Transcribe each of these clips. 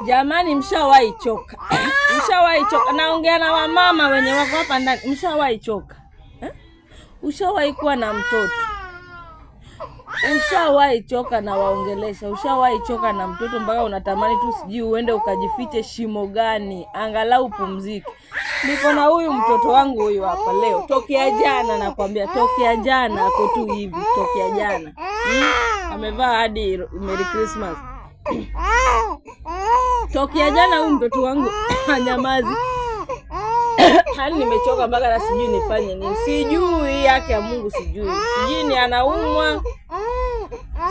Jamani, mshawahi choka? Mshawahi choka? Naongea na wamama wenye wako hapa ndani, mshawahi choka eh? Ushawahi kuwa na mtoto? Ushawahi choka na waongelesha? Ushawahi choka na mtoto mpaka unatamani tu sijui uende ukajifiche shimo gani, angalau pumzike? Niko na huyu mtoto wangu huyu hapa leo, tokea jana nakwambia, tokea jana ako tu hivi, tokea jana Amevaa hadi Merry Christmas. Tokea jana huyu mtoto wangu hanyamazi. Yaani nimechoka mpaka na sijui nifanye nini, sijui yake ya Mungu, sijui, sijui ni anaumwa,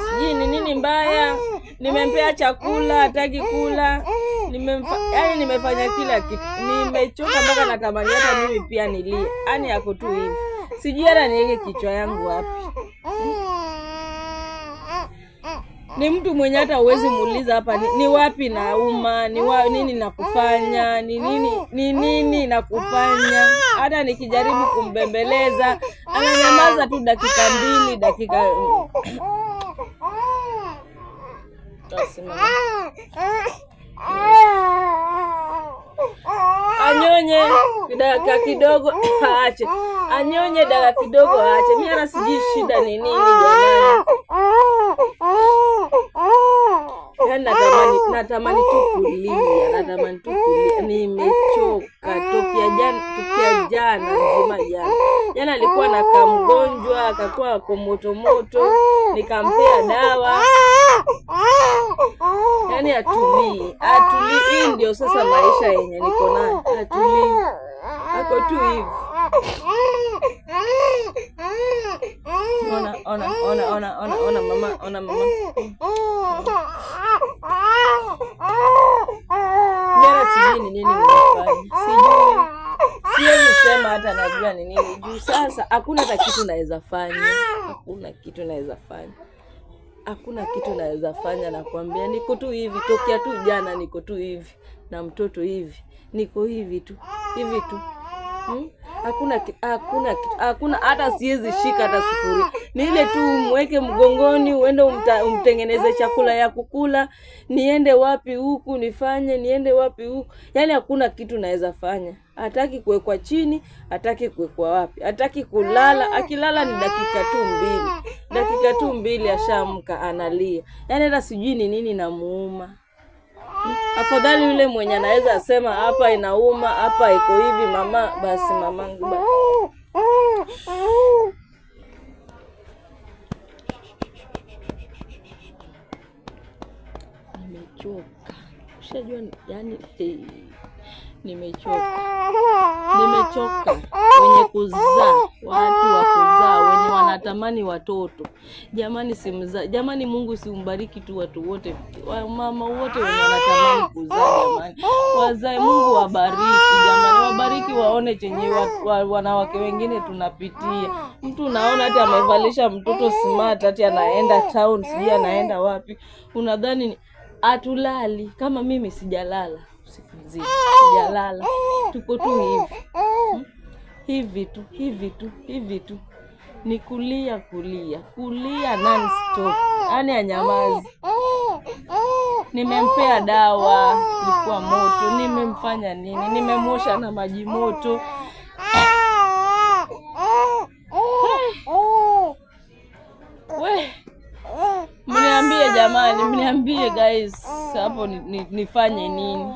sijui ni nini mbaya. Nimempea chakula hataki kula, yaani nimefanya kila kitu, nimechoka mpaka natamani hata mimi pia nilie. Yaani ako tu hivi, sijui hata niweke kichwa yangu wapi. Ni mtu mwenye hata huwezi muuliza hapa ni wapi nauma, ni nini nakufanya, ni nini, ni nini nakufanya. Hata nikijaribu kumbembeleza ananyamaza tu dakika mbili, dakika. Anyonye dakika kidogo aache, anyonye dakika kidogo aache. Mimi hata sijui shida ni nini jamani. Yaani natamani tu kulia, natamani tu kulia. Nimechoka tokea jana nzima jana. Jana alikuwa na mgonjwa, akakuwa kwa moto moto, nikampea dawa. Yaani atulii, atulii. Hii ndio sasa maisha yenye niko nayo. Atulii. Ako tu hivi. Ona, ona, ona, ona, ona, ona mama, ona mama. Mimi sijui ni nini nimefanya. Sijui. Siwezi sema hata najua ni nini. Juu sasa hakuna hata kitu naweza fanya. Hakuna kitu naweza fanya. Hakuna kitu naweza fanya, nakwambia. Niko tu hivi, tokea tu jana niko tu hivi. Na mtoto hivi. Niko hivi tu. Hivi tu. Hakuna hakuna hakuna hata siwezi shika hata sufuria. Ni ile tu umweke mgongoni, uende umtengeneze chakula ya kukula, niende wapi huku nifanye, niende wapi huku. Yaani hakuna kitu naweza fanya. Hataki kuwekwa chini, hataki kuwekwa wapi, hataki kulala. Akilala ni dakika tu mbili. Dakika tu mbili ashaamka analia. Yaani hata sijui ni nini namuuma. Afadhali yule mwenye anaweza sema hapa inauma, hapa iko hivi mama, basi mamangu ba. Nimechoka. Ushajua yani, nimechoka. Nimechoka. Wenye kuzaa, watu wa kuzaa, wenye wanatamani watoto. Jamani simzaa. Jamani Mungu siumbariki tu watu wote. Mama wote wenye wanatamani kuzaa jamani. Wazae, Mungu wabariki jamani. Wabariki waone chenye wanawake wengine tunapitia. Mtu unaona hata amevalisha mtoto smart, hata anaenda town, sijui anaenda wapi. Unadhani atulali? Kama mimi sijalala usiku mzima, sijalala. Tuko tu hivi. Hivi tu, hivi tu, hivi tu. Ni kulia, kulia, kulia non stop. Yaani anyamazi. Nimempea dawa, ilikuwa moto, nimemfanya nini? Nimemwosha na maji moto. We, mniambie jamani, mniambie guys, hapo nifanye nini?